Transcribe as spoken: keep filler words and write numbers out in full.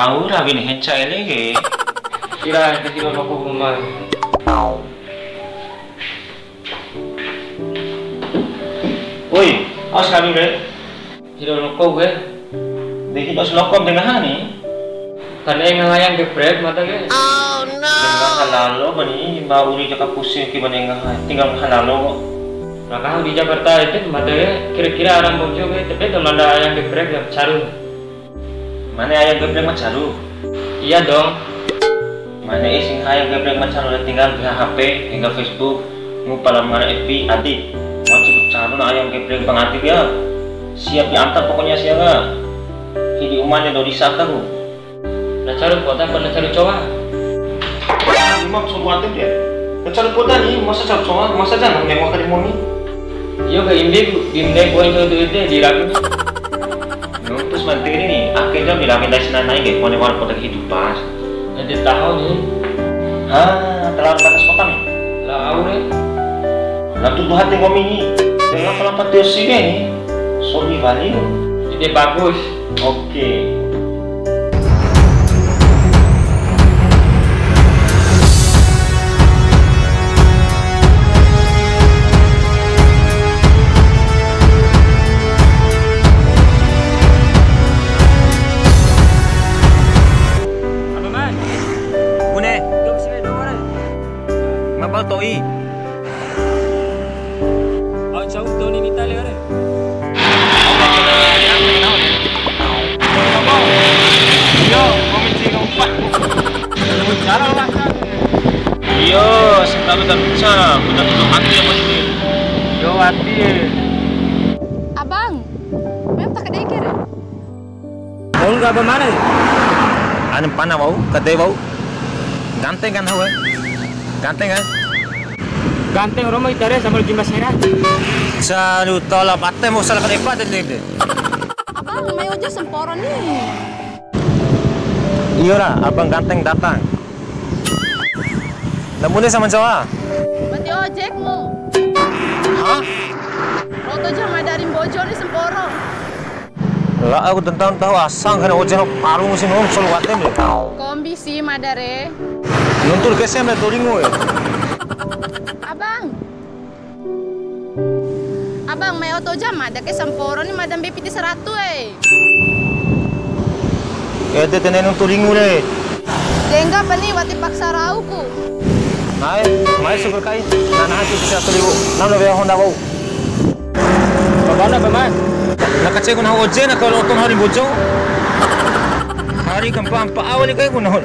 Au rawi ni henca ele ke. Kira ke siro loko rumah. Oi, awas kami, Bre. Hido loko ke. De hido si loko de ngaha ni. Kan e ngaha ayam geprek mada ke. De ngaha lalo bani, ba uri jaka pusing ki bani ngaha. Tinggal ngaha lalo kok. Nah, kalau di Jakarta itu mada ke, kira-kira orang Mbojo ke, tapi itu mada ayam geprek yang caru. Mane ayam geprek ma caru? Iya dong. Mane isi ayam geprek ma caru, tinggal buka H P, tinggal Facebook, ngupa lam ngara F B, adi. Wajib caru na ayam geprek bang adi ya. Siap diantar pokoknya sia ka. Hidi umane do disa ka ku. Na caru kota apa na caru cowa? Imam sobu ade dia. Na caru kota ni, masa caru cowa, masa jangan nengok hari moni. Iyo ke imbi ku, bimne ku enjo duit de di ragu. Nuntus mantiri ni, ake jam di rame dai sina nai ke, mone wara kota kehidupan. Jadi tahu ni. Ha, telah batas kota ni. Lah, au ni. Lah, tuduh hati ngomi ni. Dengan pelampat tio sini ni. Sobi bali. Ide bagus. Oke. Apa, Man? Bune. Dok sini dong, ore. Mapal to'i. Au cau doni ni tale, ore. Iyo, komen si rompa. Jalan lah, kan. Iyo, sentalu dan bisa, udah tutup hati apa ini? Iyo, hati. Abang, mem tak kedekir. Wa'u nggak apa mana? Ane pana wa'u, kade wa'u. Ganteng kan wa'u? Ganteng kan? Ganteng romo itare sama lima belas merah. Salu tolap ate mau salah kade pa de. Abang, mai ojek semporo ni. Iyo lah, abang ganteng datang. Namun dia sama Jawa. Mati ojekmu. Hah? Roto jama dari Mbojo ni semporo. La aku tentang tahu asang kan ojek paru musim ngom solo watem de. Kombi si mada re. Nuntur kesem le toringu ya. Abang. Abang, mai oto ja mada ke samporo ni, mada mbei piti saratu e. Ede tene nuntu ringu re. Dengga pani wati paksa rauku. Mai, mai super kai. Nana hati bisa seribu. Nam lebih honda wau. Babana, Bama? Na kaceku nahu oje na kalau oto hari Mbojo. Hari keempat, empat awal kai ku nahu.